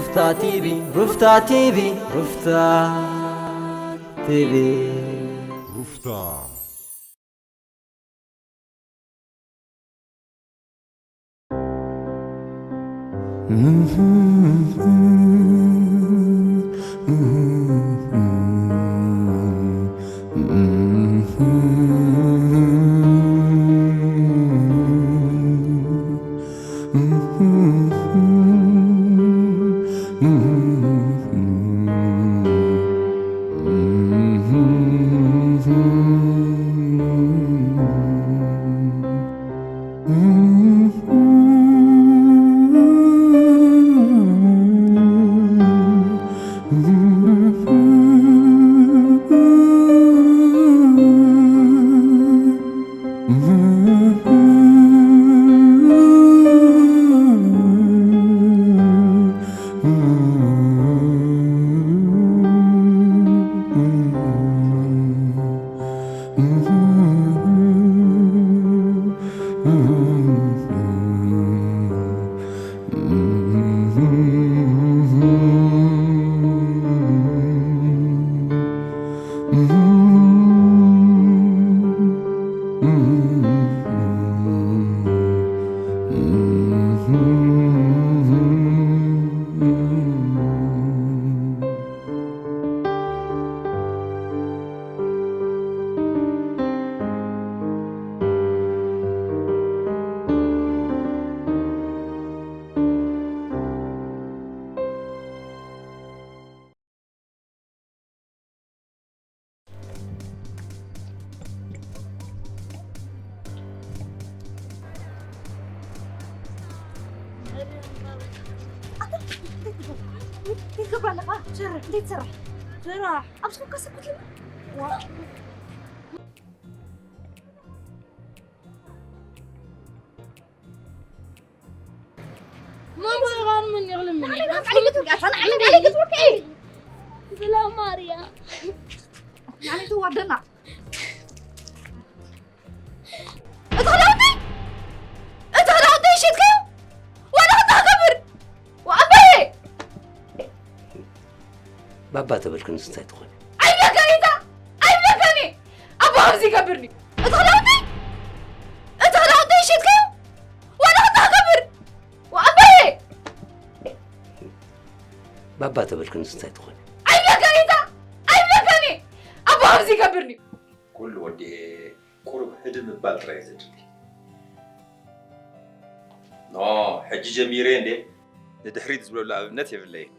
ሩፍታ ቲቪ፣ ሩፍታ ቲቪ፣ ሩፍታ ቲቪ። ሩፍታ። እንታይ ትገብር ኣለኻ? ስራሕ፣ እንታይ ትሰርሕ? ስራሕ። ኣብ ስራሕካ ሰክት ኢሉ። ዋ። ማማ፣ ራን ምን ይቕልም ምን ይቕልም? ንዓይ ገጽ ወርቂ፣ ንዓይ ገጽ ወርቂ። ስለ ማርያ። ንዓይ ተዋርደና። እቲ ክዳውንቲ፣ እቲ ክዳውንቲ ይሽጥካዮ? ዋላ ክታ ክገብር? ወኣበየ! ባባ ተበልክንስ እንታይ ትኾኒ? ኣይብለካን እየ፣ ኣይብለካን እየ። ኣቦ ከምዚ ይገብርኒ። እቲ ክዳውንቲ፣ እቲ ክዳውንቲ ይሽጥካዮ? ዋላ ክታ ክገብር? ወኣበየ! ባባ ተበልክንስ እንታይ ትኾኒ? ኣይብለካን እየ፣ ኣይብለካን እየ። ኣቦ ከምዚ ይገብርኒ። ኩሉ ወዲ ቁሩብ ህድእ ምባል ጥራይ እዩ ዘድሊ። ኖ፣ ሕጂ ጀሚረ እንዴ? ንድሕሪት ዝብለሉ ኣብነት የብለይን።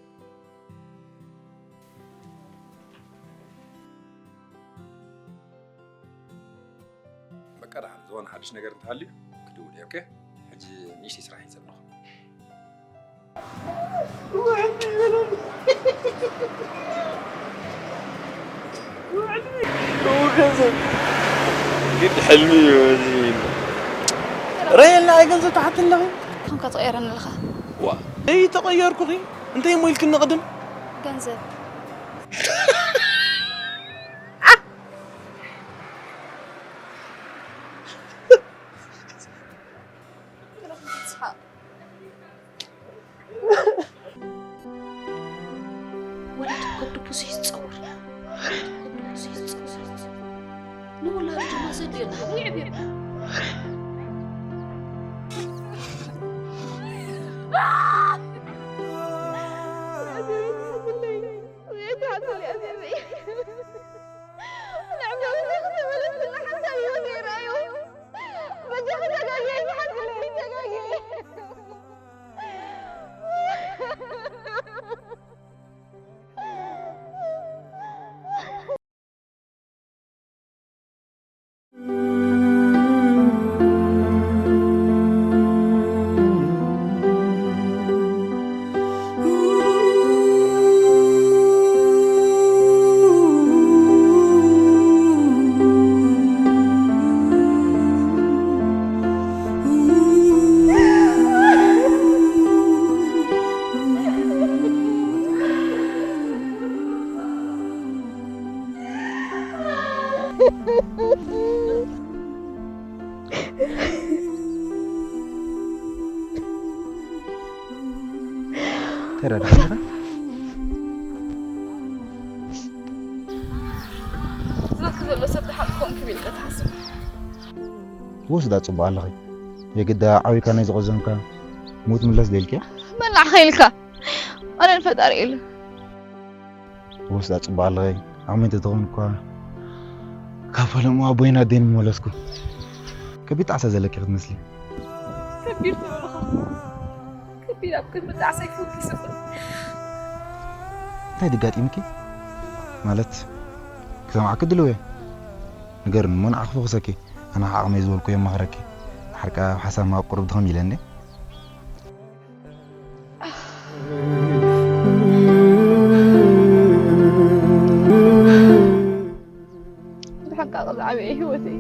በቃ፣ ደሓን ዝኾነ ሓድሽ ነገር እንተሃልዩ ክድውል እየ። ኦኬ፣ ሕጂ ንእሽተይ ስራሕ እዩ ዘለኹ። ግድ ሕልሚ እዩ እዚ። ረየልና፣ ኣይ ገንዘብ ትሓትኒ ኣለኺ? ከምካ ትቐየረኒ ኣለኻ። ዋ፣ እይ ተቐየርኩኺ። እንታይ እሞ ኢልክኒ ቅድም? ገንዘብ። ወላዲ ከዱ ብዙሕ ይጸውር። ወላዲ ከዱ ብዙሕ ይጸውር። ንወላዱ ድማ ዘድልዮ እናሃበ የዕብዮ። ረዳ ዝብለካ ዘሎ ሰብ ድሓን ክኾን ክብል ኢልካ ትሓስብ። ወስዳ ጽቡቕ ኣለኺ። የግዳ ዓብካ ናይ ዝቐዘምካ ሞት ምለስ ደልኪያ? መን ንዓኻ ኢልካ? ኣነ ንፈጣሪ ኢለ። ወስዳ ጽቡቕ ኣለኺ። ዓመት ተኾን እኳ ካብ ፈለሙ ኣቦይና ደን መለስኩ። ከቢድ ጣዕሳ ዘለኪ ክትመስሊ። ከቢድ ትብልኻ። ከቢድ ኣብ ቅድሚ ጣዕሳ ይፈውስ ይኽእል። እንታይ ድጋጢምኪ? ማለት ክሰምዓኪ ድልው እየ። ንገርኒ እሞ ንዓኺ ፈኹሰኪ። ኣነ ዓቕመይ ዝበልኩ የማኽረኪ። ሓርቃ ኣብ ሓሳብ ማብ ቁሩብ ድኸም ኢለ እንዴ? ብሓቃ ዝዓበየ ህይወተይ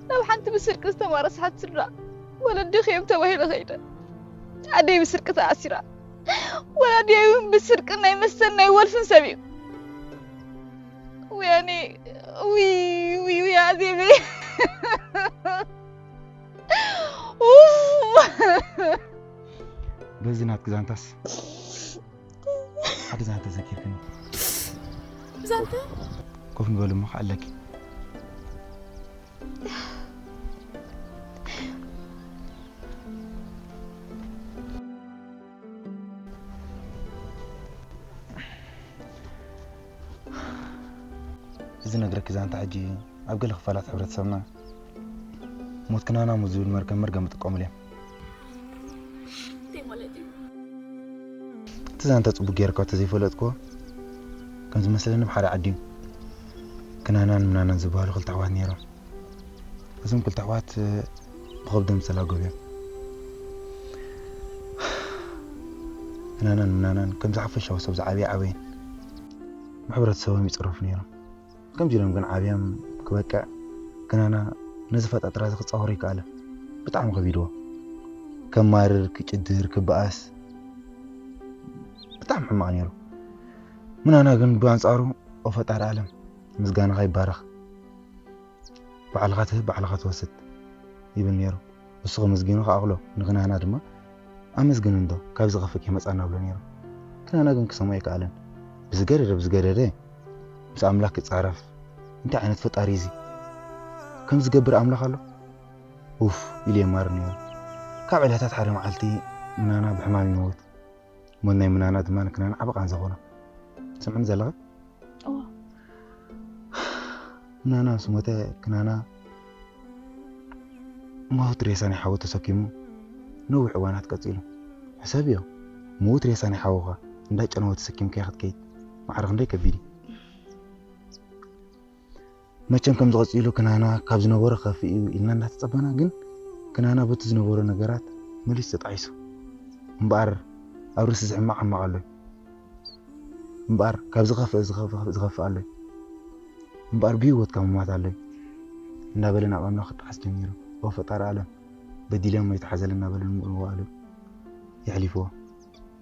ናብ ሓንቲ ብስርቂ ዝተማረስሓት ስድራ ወለዲ ከዮም ተባሂለ ከይደ ኣደይ ብስርቂ ተኣሲራ ወላዲይ እውን ብስርቂ ናይ መስተን ናይ ወልፍን ሰብ እዩ ውያኔ ውይ ውይ ውይ ኣዜበይ በዚ ናትኪ ዛንታስ ሓደ ዛንታ ዘኪርክኒ። ዛንታ? ኮፍ ንበል እሞ ክኣለኪ። እዚ ነግረኪ ዛንታ ሕጂ ኣብ ገለ ክፋላት ሕብረተሰብና ሞት ክናና ሞት ዝብል መርገም መርገም ይጥቀሙሉ እዮም። እቲ ዛንታ ጽቡቅ ጌርካ ተዘይፈለጥክዎ ከም ዝመስለኒ ብሓደ ዓዲ እዩ ክናናን ምናናን ዝበሃሉ ክልተ ኣሕዋት ነይሮም። እዞም ክልተ ኣሕዋት ብኸብዶም ዝተላገቡ እዮም። ክናናን ምናናን ከምዚ ሓፈሻዊ ሰብ ዝዓበየ ዓበየን ብሕብረተሰቦም ይፅረፉ ነይሮም። ከምዚ ኢሎም ግን ዓብዮም ክበቅዕ ክናና ነዚ ፈጣጥራ እዚ ክፃወሮ ይከኣለ። ብጣዕሚ ከቢድዎ። ከማርር፣ ክጭድር፣ ክበኣስ ብጣዕሚ ሕማቕ ነይሩ። ምናና ግን ብኣንፃሩ ኦ ፈጣሪ ኣለም ምስጋናኻ ይባረኽ። ባዕልኻ ትህብ ባዕልኻ ትወስድ ይብል ነይሩ። እሱ ከመስጊኑ ከኣኽሎ ንክናና ድማ ኣመስግን እንዶ ካብዚ ከፍእ ከይመፃና ብሎ ነይሩ። ክናና ግን ክሰምዖ ኣይከኣለን። ብዝገደደ ብዝገደደ ምስ ኣምላኽ ክጻረፍ እንታይ ዓይነት ፈጣሪ እዚ ከም ዝገብር ኣምላኽ ኣሎ ኡፍ ኢሉ የማርር ነይሩ። ካብ ዕለታት ሓደ መዓልቲ ምናና ብሕማም ይመውት። ሞት ናይ ምናና ድማ ንክናና ዓቢ ቃንዛ ኾኖ። ትሰምዕኒ ዘለኺ? እዋ። ምናና ምስ ሞተ ክናና ምዉት ሬሳ ናይ ሓዉ ተሰኪሙ ነዊሕ እዋናት ቀጺሉ። ሕሰብዮ፣ ምዉት ሬሳ ናይ ሓዉኻ እንዳጨነወ ተሰኪምካዮ ክትከይድ ማዕረ ክንደይ ከቢድ እዩ። መቸም ከምዚ ቀጺሉ ክናና ካብ ዝነበሮ ክኸፍእ እዩ ኢልና እንዳተጸበና፣ ግን ክናና በቲ ዝነበሮ ነገራት መሊሱ ተጣዒሱ። እምበኣር ኣብ ርእሲ እዚ ሕማቕ ሕማቕ ኣሎ እዩ። እምበኣር ካብ ዝኸፍእ ዝኸፍእ ዝኸፍእ ኣሎ እዩ። እምበኣር ብህይወት ካብ ምማት ኣሎ እዩ። እንዳበለ ናብ ኣምላኽ ክጠዓስ ጀሚሩ። ኦ ፈጣሪ ኣለም በዲለ እሞ ይትሓዘለይ እናበለ ንመዋእሉ የሕሊፍዎ።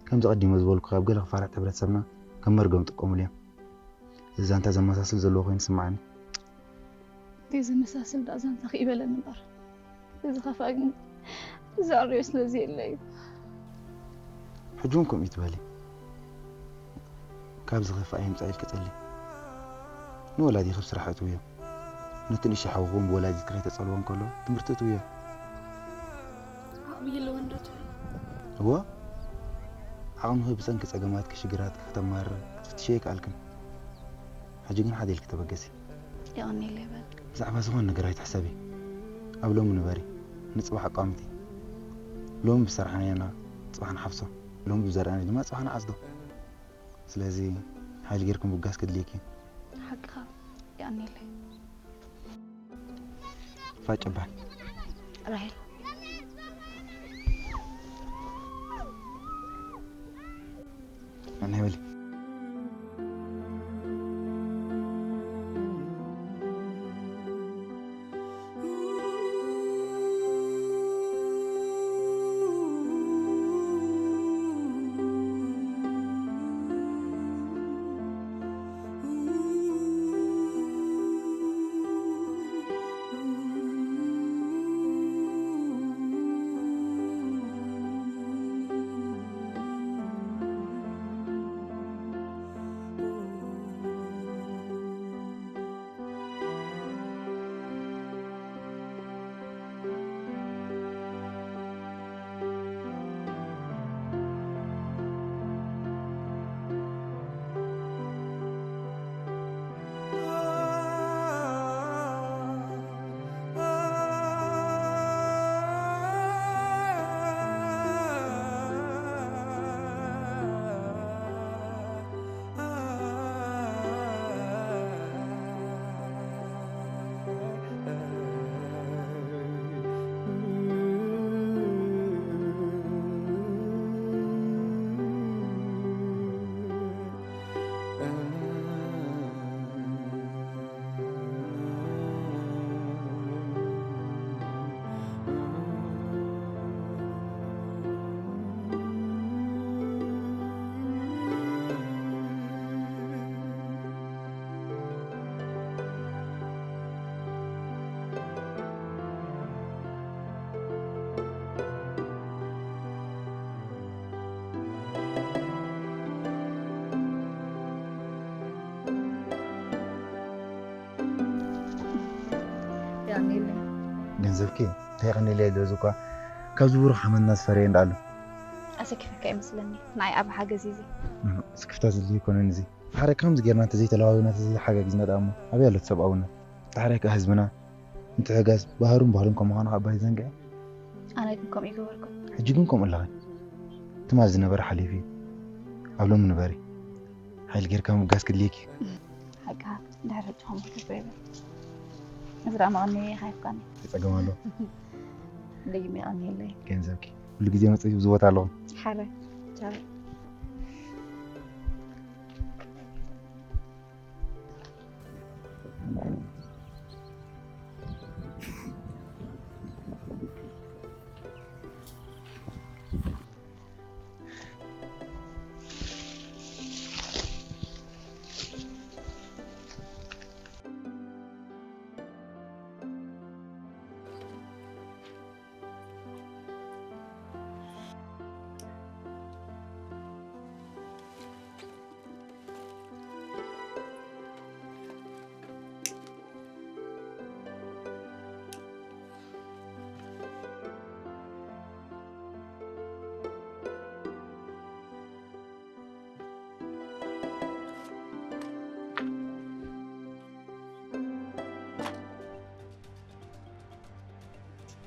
ከምዚ ቀዲመ ዝበልኩ ኣብ ገለ ክፋላት ሕብረተሰብና ከም መርገም ይጥቀሙሉ እዮም። እዚ ዛንታ ዘመሳስል ዘለዎ ኮይኑ ይስምዓኒ። ዘይዘመሳስል ደኣ ዛንታ ከይበለኒ እምበር። እዚ ከፋ ግን ዝዕረዮ ስለዘየለ እዩ። ሕጂ እውን ከምኡ እዩ ትበሊ። ካብ ዝኸፍእ ኣይምጻእ ኢልኪ ጸሊ። ንወላዲኺ ኣብ ስራሕ እትውዮ። ነቲ ንእሽቶ ሓውኺ እውን ብወላዲትኪ ከይተጸልዎ እንከሎ ትምህርቲ እትውዮ። ዓቕሚ ይህልወን ዶ ትብል? እወ። ዓቕምኺ ብሰንኪ ጸገማትኪ ሽግራትኪ ከተማርሪ ክትፍትሺ ኣይከኣልክን። ሕጂ ግን ሓደ ኢልኪ ተበገሲ። የቐንየለይ በል። ብዛዕባ ዝኾነ ነገር ኣይትሕሰቢ። ኣብ ሎሚ ንበሪ። ንጽባሕ ኣቋምቲ። ሎሚ ብዝሰራሕናዮ ኢና ጽባሕ ንሓፍሶ። ሎሚ ብዘርኣናዮ ድማ ጽባሕ ንዓጽዶ። ስለዚ ሓይሊ ጌርኪ ምብጋስ ከድልየኪ እዩ። ሓቅኻ። የቐንየለይ። ፋጨባ ራሄል ኣናይ በሊ ገንዘብኪ እንታይ ቀኒለ ዶ ዝኳ ካብዚ ብሩኽ ሓመድና ዝፈረየ እንዳኣሉ ኣሰኪፈካ ይመስለኒ። ንዓይ ኣብ ሓገዝ እዩ እዚ። ስክፍታ ዝድልዩ ይኮነን እዚ። ሓደ ከምዚ ጌርና እንተዘይተለዋዊና እንተዘይተሓጋጊዝና ደኣ እሞ ኣበይ ኣሎ እቲ ሰብኣውነት? ዳሕራይ ከኣ ህዝብና ምትሕጋዝ ባህሩን ባህሉን ከም ምዃኑ ከኣ ባይ ዘንግዐ። ኣነ ግን ከምኡ ይገበርኩ። ሕጂ ግን ከምኡ ኣለኺ። ትማል ዝነበረ ሓሊፉ እዩ። ኣብ ሎሚ ንበሪ። ሓይል ጌርካ ምብጋስ ክድልየኪ እዩ። ሓቅኻ፣ ድሕሪ ሕጂ ከምኡ ክገብር እየ። እዚ ደኣ መቐነየይ ይሃብካኒ። ጸገም ኣሎ። ደጊመ የቐንየለይ። ገንዘብኪ። ኩሉ ግዜ መጽእ ኣብዚ ቦታ ኣለኹ። ሓረ። ቻው።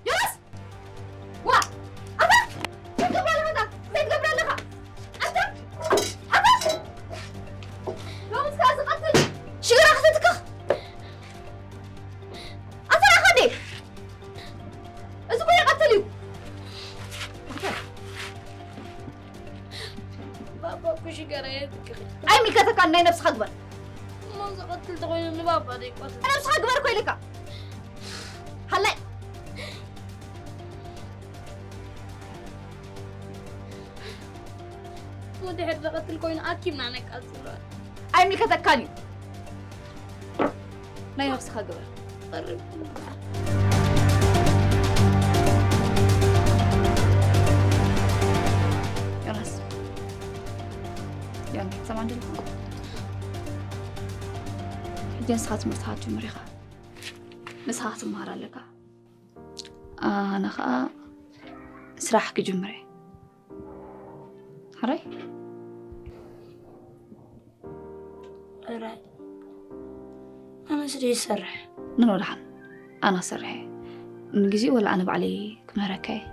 ዮናስ! ዋ! ኣታ! እንታይ ትገብር ኣለኻ ኣታ? እንታይ ትገብር ኣለኻ? ኣታ! ኣታ! ሎሚ እስከ ዝቐትል ሽግራ ክፈትክኽ! ኣታ ኢኻ እንዴ? እዚ እኮ ይቐትል እዩ! ባባ እኮ ሽገራ የትክኽ። ኣይምልከተካን፣ ናይ ነብስኻ ግበር። እሞ ዝቐትል ተኾይኑ ንባባ ዶ ይቆትል? ነብስኻ ግበር እኮ ኢለካ። ሃላይ። እሞ ድሕር ዝቐትል ኮይኑ ኣኪብና ነቃጽሎ። ኣይምልከተካን እዩ። ናይ ነብስኻ ግበር። ቀርብ። ዮናስ፣ ዮኒ፣ ትሰምዓኒ ዲኻ? ሕጂ ንስኻ ትምህርትኻ ክትጅምር ኢኻ። ንስኻ ክትመሃር ኣለካ። ኣነ ኸኣ ስራሕ ክጅምር እየ። ሕራይ? ሕራይ። ኣነስ ደይሰርሕ። ንኖ ደሓን። ኣነ ክሰርሕ እየ። ንግዜኡ ወላ ኣነ ባዕለይ ክምህረካ እየ።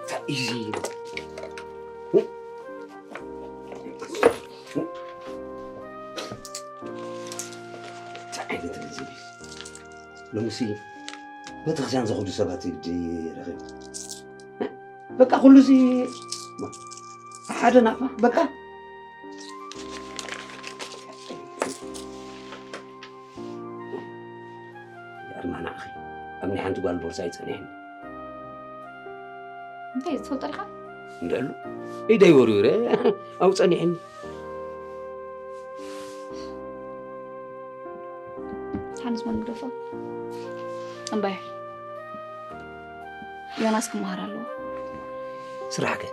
እንታይ እዩ እዚ? እንታይ ዓይነት ግዜ እዩ? ሎምሲ ቤተክርስትያን ዝኸዱ ሰባት እዩ ግዲ ረኺቡ። በቃ ኩሉ እዚ ሓደ ናቕፋ በቃ። ኣርማና ኣኺ ኣብ ናይ ሓንቲ ጓል ቦርሳ ይጸኒሕኒ። እንታይ ትፈልጦ ዲኻ? እንደሉ ኢደይ ወርውረ ኣብኡ ጸኒሕኒ። ሓንስ መን ግደፎ? እምባየ ዮናስ ክመሃር ኣለዎ። ስራሕ ከ?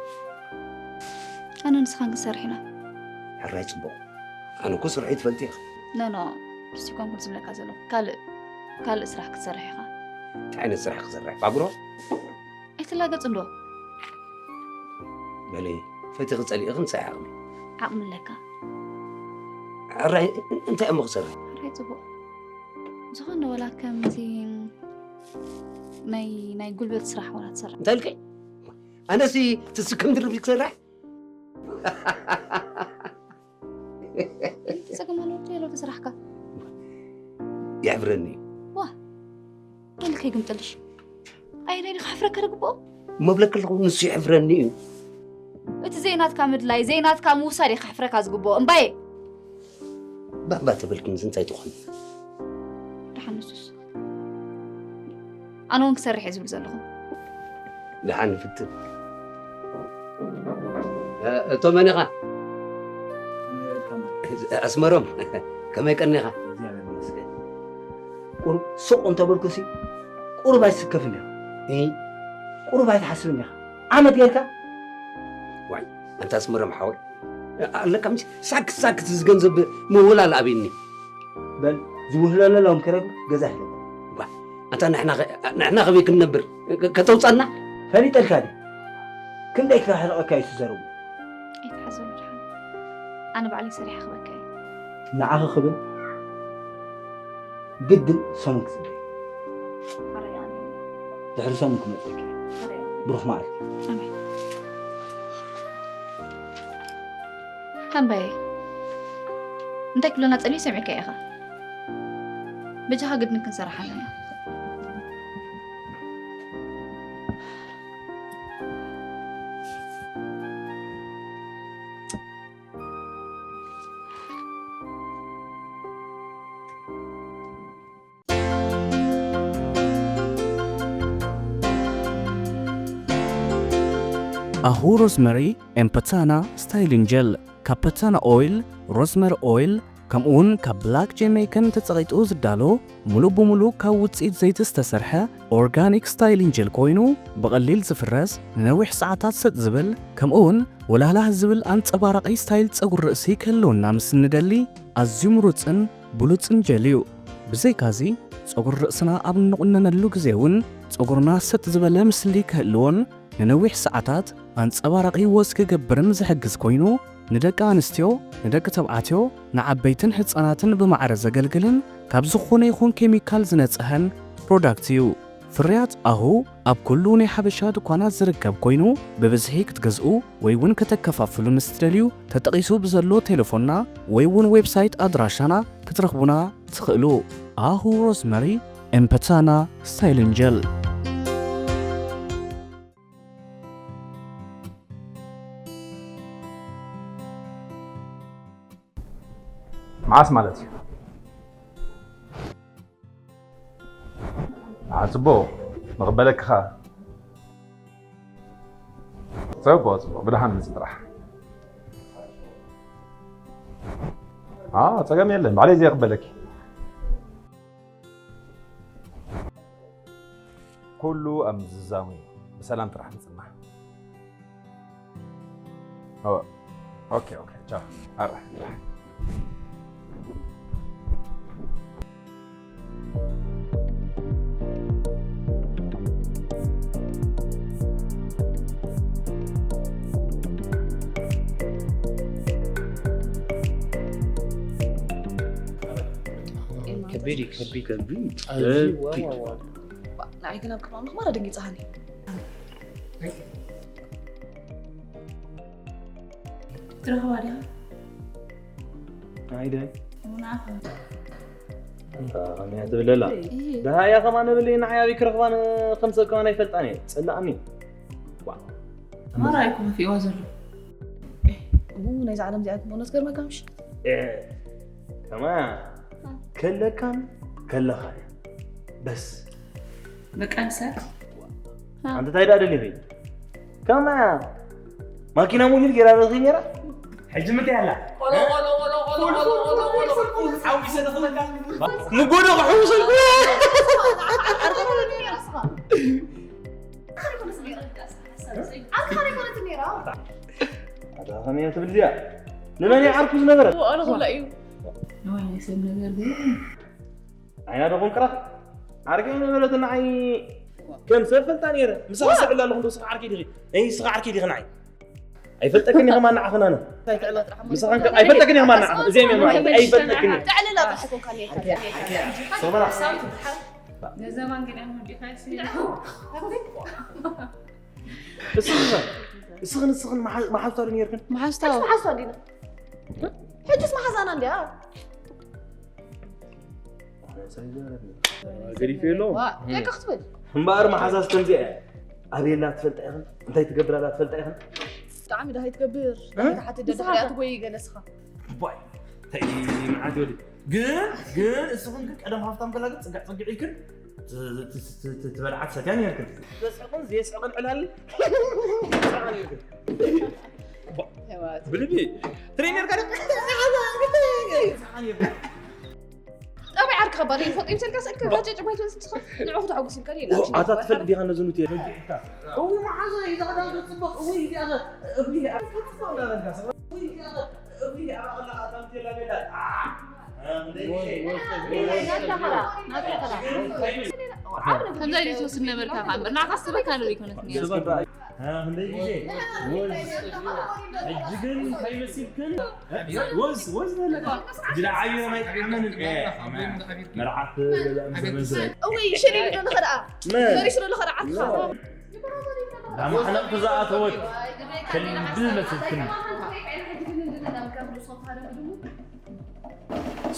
ኣነ ንስኻን ክንሰርሕ ኢና። ሕራይ ጽቡቕ። ኣነ እኮ ስርሐይ ትፈልጢ ኢኺ። ኖ፣ ኖ፣ ንሱ ይኮንኩን ዝብለካ ዘለኹ። ካልእ፣ ካልእ ስራሕ ክትሰርሕ ኢኻ። እንታይ ዓይነት ስራሕ ክሰርሕ? ባጉሮ? ኣይትላገጽ እንዶ። በሊ፣ ፈቲኺ ጸሊእኺ ምሳይ ዓቕሚ። ዓቕሚ ኣለካ። ሕራይ፣ እንታይ እሞ ክሰርሕ? ሕራይ ጽቡቕ። ዝኾነ ወላ ከምዚ ናይ፣ ናይ ጉልበት ስራሕ ወላ ትሰርሕ። እንታይ ኢልከይ? ኣነሲ ትስከም ድርቢ ክሰርሕ? ጸገም ኣለዎ ድዩ? ዶ ስራሕካ? የሕፍረኒ እዩ። ዋ፣ ገለ ከይግምጠልሽ። ኣየናይ ድዩ ከሕፍረካ ዝግብኦ? እሞ ብለኪ ኣለኹ፣ ንሱ የሕፍረኒ እዩ። እቲ ዘይናትካ ምድላይ፣ ዘይናትካ ምውሳድ እዩ ከሕፍረካ ዝግብኦ። እምባየ! ባባ ተበልኪ ምስ እንታይ ትኾን? ደሓን ንሱስ። ኣነ እውን ክሰርሕ እየ ዝብል ዘለኹ። ደሓን ንፍትን። እ፣ እቶ መን ኢኻ? ኣስመሮም፣ ከመይ ቀኒኻ? እግዚኣብሔር ይመስገን። ቁሩብ ሱቕ እንተበልኩሲ፣ ቁሩብ ኣይትስከፍን ኢኻ። እ፣ ቁሩብ ኣይትሓስብን ኢኻ። ዓመት ጌርካ? ዋይ፣ ኣንታ ኣስመሮም ሓወይ፣ ኣለካ ምሽ ሳክት ሳክት እዚ ገንዘብ ምውላል ኣብኒ። በል ዝውህለለሎም ክረብ ገዛ ይለካ። ጓ፣ ኣታ ንሕና ኸ-፣ ንሕና ከበይ ክንነብር? ከ-፣ ከተውጻና? ፈሊጠልካ ድዩ? ክንደይ ክሕርቐካ እዩ ዝዘረቡ? ኣይትሓዞ መድሓን። ኣነ ባዕለይ ሰሪሐ ክበካ እየ። ንዓኺ ክብል ግድን ሰሙን ክጽበ። ኣረጋኒ። ድሕሪ ሰሙን ክመጸኪ። ኣረጋኒ። ብሩኽ መዓልቲ። ኣሜን። ሃምባየ። እንታይ ክብለና ጸልዩ ሰሚዕካ ኢኻ? በጃኻ ግድን ክንሰርሕ ኣለና። ኣሁ ሮዝመሪ ኤምፐታና ስታይሊን ጀል፣ ካብ ፐታና ኦይል፣ ሮዝመሪ ኦይል፣ ከምኡውን ካብ ብላክ ጄሜይከን ተጸቒጡ ዝዳሎ፣ ሙሉእ ብሙሉእ ካብ ውጽኢት ዘይቲ ዝተሰርሐ ኦርጋኒክ ስታይሊን ጀል ኮይኑ፣ ብቐሊል ዝፍረስ፣ ንነዊሕ ሰዓታት ሰጥ ዝብል፣ ከምኡውን ወላህላህ ዝብል ኣንጸባራቒ ስታይል ጸጉሪ ርእሲ ክህልወና ምስ እንደሊ፣ ኣዝዩ ምሩጽን ብሉጽን ጀል እዩ። ብዘይካዚ፣ ጸጉሪ ርእስና ኣብ እንቑነነሉ ግዜ እውን ጸጉርና ሰጥ ዝበለ ምስሊ ክህልዎን ንነዊሕ ሰዓታት ኣንጸባራቒ ወዝ ክገብርን ዝሕግዝ ኮይኑ፣ ንደቂ ኣንስትዮ፣ ንደቂ ተባዕትዮ፣ ንዓበይትን ህጻናትን ብማዕረ ዘገልግልን ካብ ዝኾነ ይኹን ኬሚካል ዝነጽሀን ፕሮዳክት እዩ። ፍርያት ኣሁ ኣብ ኩሉ ናይ ሓበሻ ድኳናት ዝርከብ ኮይኑ፣ ብብዝሒ ክትገዝኡ ወይ እውን ከተከፋፍሉ ምስ ትደልዩ፣ ተጠቒሱ ብዘሎ ቴሌፎንና ወይ እውን ዌብሳይት ኣድራሻና ክትረኽቡና ትኽእሉ። ኣሁ ሮዝመሪ ኤምፐታና ስታይልን ጀል። መዓስ ማለት እዩ? ኣጽቦ፣ ንኽበለኪ ኸኣ። ጽቡቕ፣ ጽቡቕ። ብደሓን ምጽ ጥራሕ። ኣዎ፣ ጸገም የለን። ባዕለይ እየ ክበለኪ። ኩሉ ኣብ ምዝዛሙ እዩ። ብሰላም ጥራሕ ምጽና። ኦ፣ ኦኬ፣ ኦኬ፣ ቻው። ኣረ። ከቢድ እዩ፣ ከቢድ። ከቢድ። ኣዝዩ ከቢድ። ዋው፣ ዋው፣ ዋው። ባ-፣ ንዓይ ግን ኣብ ቅድሚ ኣምላኽ ማራ ደንጊጽኻኒ። ትረኽባ ዲኻ? ኣይደ። ንዓኻ። ኣንታ ከመይ ትብለላ? እይ። ደሃያ ከማን ብለይ ንዓይ ኣበይ ክረኽባን ከም ሰብ ከማን ኣይፈልጣን እየ። ጸላእኒ። ዋ። ማራ ኣይኮነ ፊዋ ዘሎ። እ፣ ናይዛ ዓለም እዚኣ ክመኖ ዝገርመካ ምሽ? እ፣ ከማ ከለካን ከለኻን። በስ። በቃ ንሳ። ኣንቲ እንታይ ደኣ ደሊኺ? ከማ ማኪና ሙሉ ጌራ ረኺ ኔራ። ሕጂ ምንታይ ኣላ? ቆሎ፣ ቆሎ፣ ቆሎ፣ ቆሎ፣ ፉል፣ ቆሎ፣ ፉል፣ ቆሎ፣ ፉል፣ ቆሎ፣ ፉል፣ ፉል፣ ፉል፣ ሓዊሰ ደኽመካ። ንጎዶ ክሕውሰልኩ። ኣታ ከመይ ትብል እዚኣ? ንመን እያ ዓርኩ ዝነበረ? ኣነ ኩላ እዩ። እዋይ፣ ናይ ሰብ ነገር ግን። ዓይና ዶ ቆንቅራ? ዓርከይ ነበረት ንዓይ ከም ሰብ ፈልጣ ነይረ። ምሳኻ ስዕላ ኣለኹ፣ እንዶ ስኻ ዓርከይ ዲኺ? እይ፣ ስኻ ዓርከይ ዲኺ ንዓይ? ኣይፈልጠክን ኢኻ ማን ንዓኽን ኣነ። ምሳኻ እንከ-፣ ኣይፈልጠክን ኢኻ ማን ንዓኽን? እዚኣ እየ ማን ንዓኽን? ኣይፈልጠክን። ተዕልላ ጥራሕ ኮንካ ነይርካ። ሰው በላ። ነዛ ማን ግን ኣሁን ዲኻ ሲል። እስኽን፣ እስኽን፣ እስኽን መሓ-፣ መሓዝታ ዶ ነይርክን? መሓዝታ። ሕጅስ መሓዝታ ዲና? ሕጅስ መሓዛና እንድያ። ገዲፈ ኣሎ። ዋ፣ ደቂ ክትብል። እምበኣር መሓዛስ ከምዚኣ እያ። ኣበየላ ትፈልጣ ኢኽን? እንታይ ትገብራላ ትፈልጣ ኢኽን? ብጣዕሚ ደሃይ ትገብር። እ? ደሃይ ትሓትት፣ ንስኻ ደድሕሪኣ ከ? ትጎይ ገለ ንስኻ። ባይ። እንታይ መዓት ይወዲ። ግን፣ ግን እስኽን ግን ቀደም ሃፍታም ከላ ግን ጽጋዕ ጽግዕ ኢልክን ት-፣ ት-፣ ት-፣ ት-፣ ትበልዓ ትሰትያ ነይርክን። ዘስሕቕን ዘየስሕቕን ዕላል ትሰምዓ ነይርክን። ባ-፣ ብልቢ ትርኢ ነይርካ ዶ? ትሰምዓ ነይርክን። ጠባይ ዓርኪ ከባሪ ይፈጥ ይምሰልካ ሰልከ ባጨጭ ማይ ትወስድ ንስኻ ንዑ ተሓጉስ ኢልካ ዲላ። ኣታ ትፈልጥ ዲኻ ነዚ ኑቲ? እዊ መሓዛ ኢዛ ኸዳ ጽቡቕ፣ እዊ እዚኣ ኸ፣ እዊ እዚኣ ኸ፣ እዊ እዚኣ ኸ፣ እዊ እዚኣ ኸ፣ ከምዛ ኢሉ ዝወስድ ነበርካ ከኣ እምበር፣ ንዓኻ ዝስበካ ነበረ ኣይኮነትን እያ። ها ክንደይ ግዜ ወዝ፣ ሕጂ ግን እንታይ መሲልክን? ወዝ፣ ወዝ ዘለካ። ግዳ ዓቢረ ናይ ጥዕመን፣ እ፣ መርዓት ገዛ ምስ ዘመን ስለ እውይ፣ ሽሪሉ ዶ ንኸድኣ? መን? መሪሽ ዶ ንኸድኣ? ዓድኻ? ዳማ ሓናቕ ዝኣተወት ከልብል መሲልክን።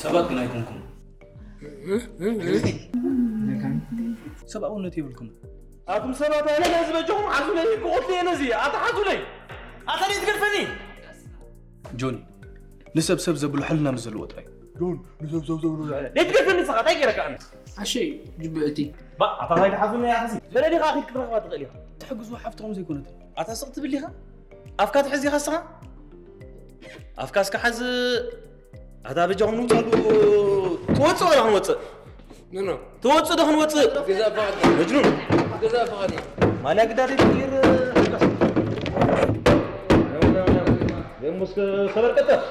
ሰባት ግን ኣይኮንኩም። ሰብኣውነት የብልኩም። ኣቱም ሰባት፣ ኣነ ነዚ በጃኹም ሓዙለይ፣ ክቐትሎ እየ ነዚ፣ ኣታ ሓዙለይ። ኣታ ደይ ትገድፈኒ? ጆኒ፣ ንሰብ ሰብ ዘብሎ ሕልና ምስ ዘለዎ ጥራይ። ጆን፣ ንሰብ ሰብ ዘብሎ ሕልና። ደይ ትገድፈኒ ንስኻ፣ እንታይ ገይረካ ኣነ? ኣሸይ፣ ጅብዕቲ። ባ፣ ኣታ ታይ ትሓዙኒ ኢኻ ኸዚ? በለ ዲኻ ኣኺድ ክትረኽባ ትኽእል ኢኻ። ትሕግዙ ሓፍትኹም ዘይኮነትን። ኣታ ስቕ ትብል ኢኻ? ኣፍካ ትሕዝ ኢኻ ንስኻ? ኣፍካ እስከ ሓዝ። ኣታ በጃኹም ንውፀሉ። ትወፅእ ወላ ክንወፅእ? ኖ፣ ኖ። ትወፅእ ዶ ክንወፅእ? ገዛ ፈቓድ። መጅኑን። ገዛ ፈቓድ። ማልያ ግዳ ዘይትቅይር። የሙስ ከበር ቀጠፍ።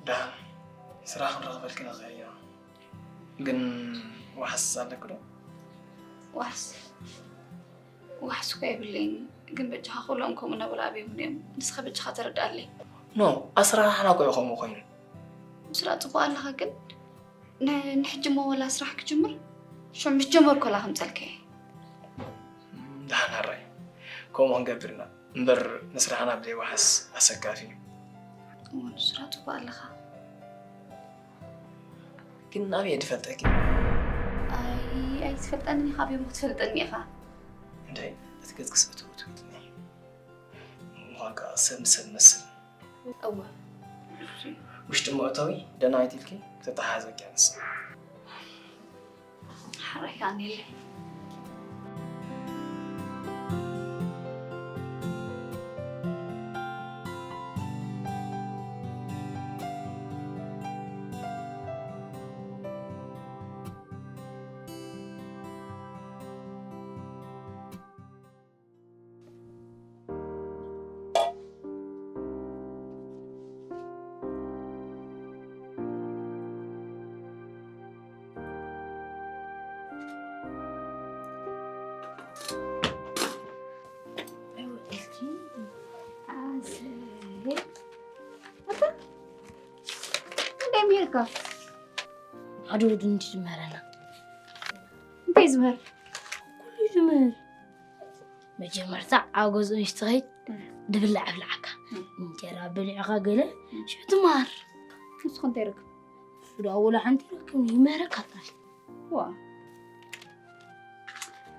ደሓን ስራሕ ክንረኽበልኪ ንኽእል ኢና። ግን ዋሕስ ኣለኪ ዶ? ዋሕስ? ዋሕስ እኮ የብለይን። ግን በጃኻ ኩሎም ከምኡ እናበሉ ኣብዮምኒ እዮም። ንስኻ በጃኻ ተረድኣለይ። ኖ፣ ኣስራርሓና እኮ እዩ ከምኡ ኮይኑ። ስራሕ ጽቡቕ ኣለኻ ግን ን-፣ ንሕጂ እሞ ወላ ስራሕ ክጅምር? ሽዑ ምስ ጀመርኩ ወላ ከምጸልካ እየ። ደሓን ሕራይ። ከምኡ ክንገብር ኢና። እምበር ንስራሕና ብዘይ ዋሕስ ኣሰካፊ እዩ። እወ፣ ንስራ ጽቡቕ ኣለኻ። ግን ኣበይ እየ ዝፈልጠኪ? ኣይ፣ ኣይትፈልጠንን ኢኻ፣ ኣበይ እሞ ክትፈልጠኒ ኢኻ? እንደ እቲ ገጽ ክስእቱ ትብልኒ። ምዃን ከኣ ሰብ ንሰብ መስል። እወ። ውሽጢ መእተዊ ደናይት ኢልኪ ክተተሓሕዘኪ እያ ንሳ። ሓራይ ከኣ እኔለይ። ኣታ፣ እንታይ ሜርካ? ሓደ ወዲ እንዲ ዝምህረና። እንታይ ዝምህር? ኩሉ ዝምህር። መጀመርታ ኣብ ገዝኡ ምስ ትኸይድ እም። ድብላዕ ኣብልዓካ። እም። እንጀራ በሊዕኻ ገለ እም። ሽዑ ትምሃር። ንስኹ እንታይ ይረክብ? ሽዑ ደኣ ወላ ሓንቲ ይረክብ፣ ይምህረካ ጥራይ። ዋ።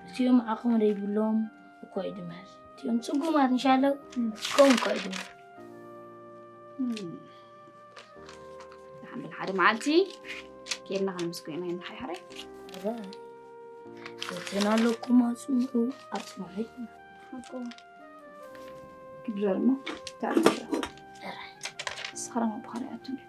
እቲኦም ዓቕሚ ዘይብሎም እኮ እዩ ድምህር። እቲኦም ጽጉማት እንሻለው እም። ከምኡ እኮ እዩ ድምህር። እም። ደሓን በል፣ ሓደ መዓልቲ ኬድና ክንምስጎ ኢና፣ ይንሓይ ሓራይ። ኣረ፣ ፈተና ኣለኩም፣ ኣጽንዑ፣ ኣጽንዑ። ሓቁ። ክድረር እሞ፣ ተዓጽ። ሰኽራም ኣቦኻ ርኣያቱ እንዲ።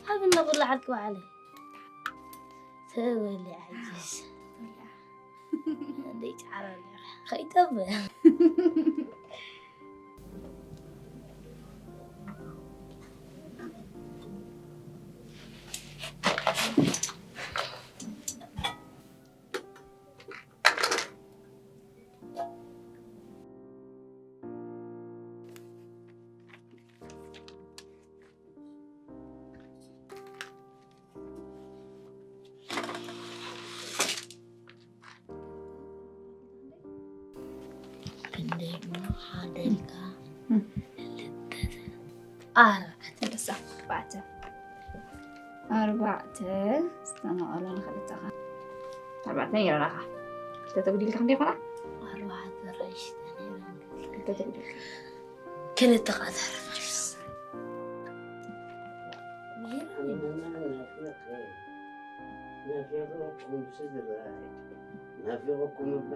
ኣብ እናብላዓልክ በዓል ተበሊ ዓጅስ። እንደይ ጫራ ከይተበ። ክንደይ እሞ ሓደ ኢልካ? ክልተ፣ ኣርባዕተ። ተደሳ፣ ኣርባዕተ። ኣርባዕተ ዝተመቐሉ ንኽልተኻ። ኣርባዕተ ነይረናኻ። ክልተ ተጉዲልካ ክንደይ ይኾና? ኣርባዕተ ራይሽ ነይረን። ክልተ ተጉዲልካ። ክልተ ቃ ተርፋ። ናፊቕኩም ስድራይ፣ ናፊቕኩም እባ።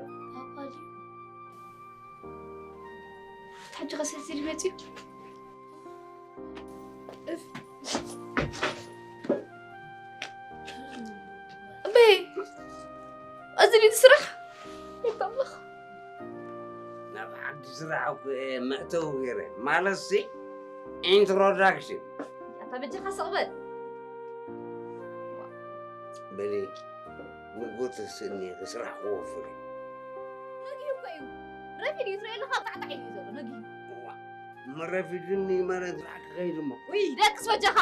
ሕጂ ከሰልሲ ድመጽዩ። እፍ። እበይ፣ እዚ ድዩ ስራሕ? ይባልኽ። ናብ ሓዲ ስራሕ እኮ እየ መእተዊ ገይረ። ማለትሲ፣ ኢንትሮዳክሽን። ኣታ በጃኻ ስቕ በል። በሊ፣ ንጎተ ስእኒ ስራሕ ክወፍር እዩ። ነጊሁ እኮ እዩ። ረፊድ እዩ ትርእየለኻ፣ ጣዕጣዕ ኢሉ እዩ ዘሎ፣ ነጊሁ። እዋ፣ መረፊድኒ ማለት ስራሕ ክኸይድ እሞ። ውይ፣ ደቅስ በጃኻ።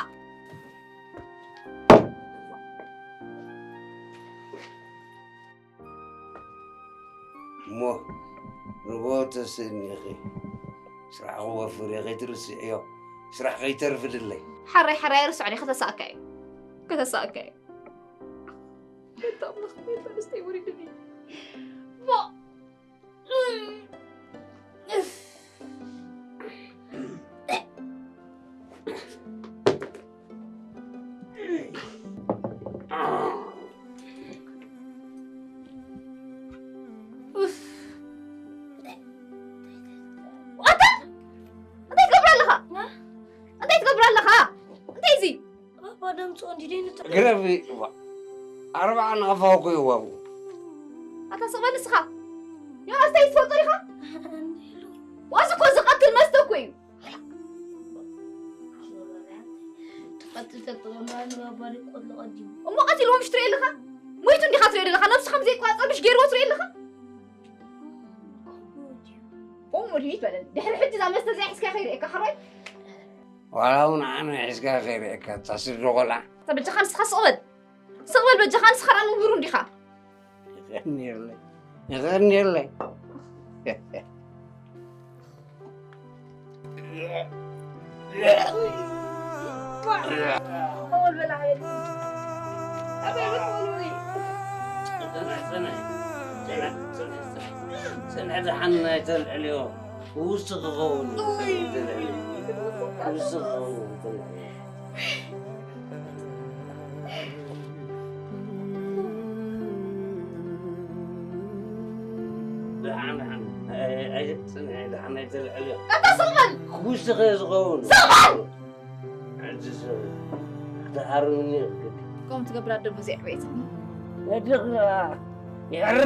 እሞ ንጎተ ስእኒ ኢኺ ስራሕ ክወፍር እየ፣ ከይትርስዕዮ። ስራሕ ከይተርፍድለይ። ሓራይ ሓራይ ኣይርስዖን እየ፣ ከተሳእካ እዩ። ከተሳእካ እዩ። ቤት ኣምላኽ፣ ቤት ኣንስተይ ወሪዱኒ። ሞ-፣ እፍ። ኡፍ። ኣታ! እንታይ ትገብር ኣለኻ? እ? እንታይ ትገብር ኣለኻ? እንታይ እዚ? ባባ ደምፅኦ እንዲደይ ንተ- ግረፊ፣ ዋ። ኣርባዓ ናፋ እኮ እዩ ዋግኡ። ኣታ ስቕ በል ንስኻ። ዮናስ እንታይ ትፈልጦ ኢኻ? ዋዚ እኮ ዝቐትል መስተ እኮ እዩ። ትቐትል ተጥቕማ ንባባ ቆሎ ቀዲሙ። እሞ ቀቲልዎም ሽትሪ ኣለኻ? ሞይቱ እንዲኻ ትሪኦ ዘለኻ? ነብስኻ ብዘይቋጸር ምሽ ገይርዎ ትሪኦ ኣለኻ? ኦም ወዲት በለኒ። ድሕሪ ሕጂ እዛ መስተ እዚኣ ሒዝካ ከይርእየካ፣ ሕራይ? ዋላ እውን ኣነ ሒዝካ ከይርእየካ፣ እታ ስድሪ ቆልዓ። እታ በጃኻ ንስኻ ስቕ በል። ስቕ በል በጃኻ፣ ንስኻ ደኣ ምሁር እንዲኻ። የቐንየለይ። የቐንየለይ። ጽንሕ፣ ጽንሕ፣ ጽንሕ፣ ጽንሕ፣ ጽንሕ፣ ደሓን ናይ ተልዕልዮ ውስኽ ክኸውን እዩ። ውስኽ ክኸውን ተልዕልዮ። ደሓን፣ ደሓን። ኣይ፣ ኣይ፣ ጽንሕ፣ ደሓን ናይ ተልዕልዮ። ኣታ ስቕ በል! ክውስኽ ዝኸውን። ስቕ በል! ሕጂ ሰብ ክትሃርምኒ ይኽእል። ከምኡ ትገብር ኣደ ብዙሕ ዕቤትኒ። ነድኻ ይዕር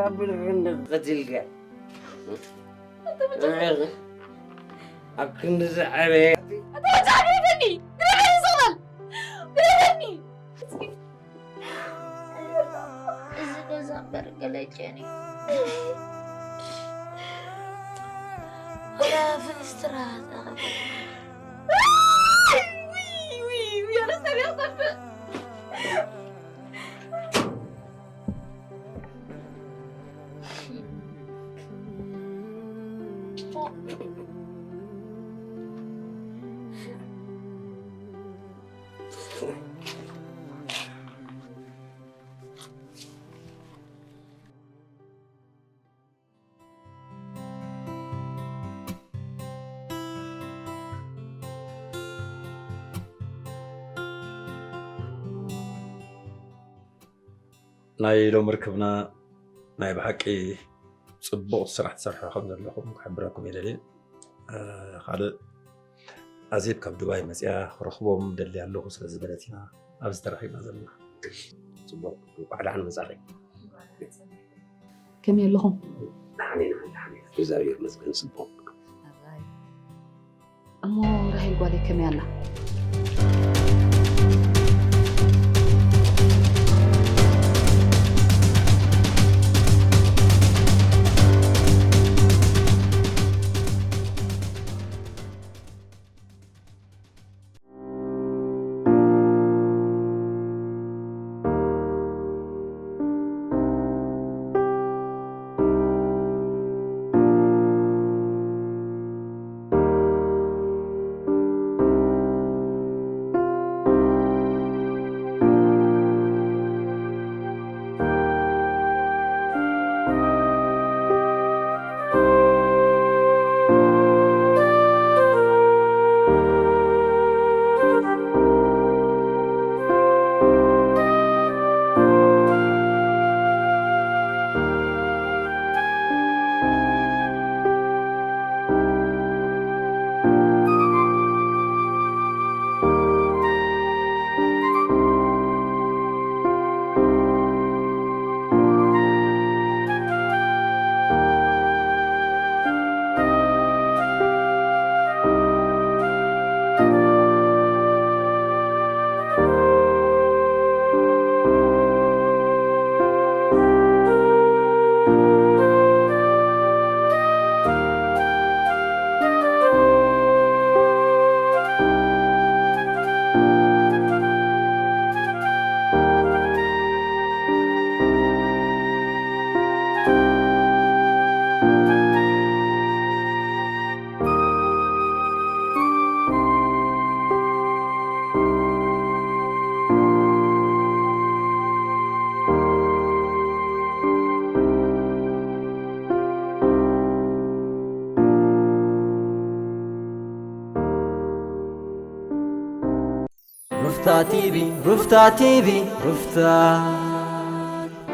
ኣቢልካ እንደ ቀቲልካ። ኣታ መጀመርያ ኣብ ክንዲ ዝዓበየ። ኣታ መጀመርያ ግደፈኒ! ግደፈኒ፣ ስቕ በል! ግደፈኒ! እዚ ገዛ እምበር ገለ ጨኒ። ወላ ፍንስትራ ተቐበል። ውይ፣ ውይ፣ ውይ፣ ኣነ ሰብ የኽተፍእ። ናይ ሎሚ ርክብና ናይ ብሓቂ ጽቡቕ ስራሕ ትሰርሑ ከም ዘለኹም ክሕብረኩም ይደሊ። ካልእ ኣዜብ ካብ ዱባይ መፅያ ክረኽቦም ደሊ ኣለኹ ስለ ዝበለት ኢና ኣብዚ ተራኺብና ዘለና። ፅቡቕ፣ እንኳዕ ደሓን መፃኺ። ከመይ ኣለኹም? ደሓን ኢና፣ ደሓን ኢና። እግዚኣብሔር ይመስገን፣ ፅቡቕ። እሞ ራሄል ጓለይ ከመይ ኣላ? ሩፍታ ቲቪ ሩፍታ ቲቪ ሩፍታ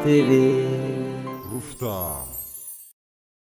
ቲቪ ሩፍታ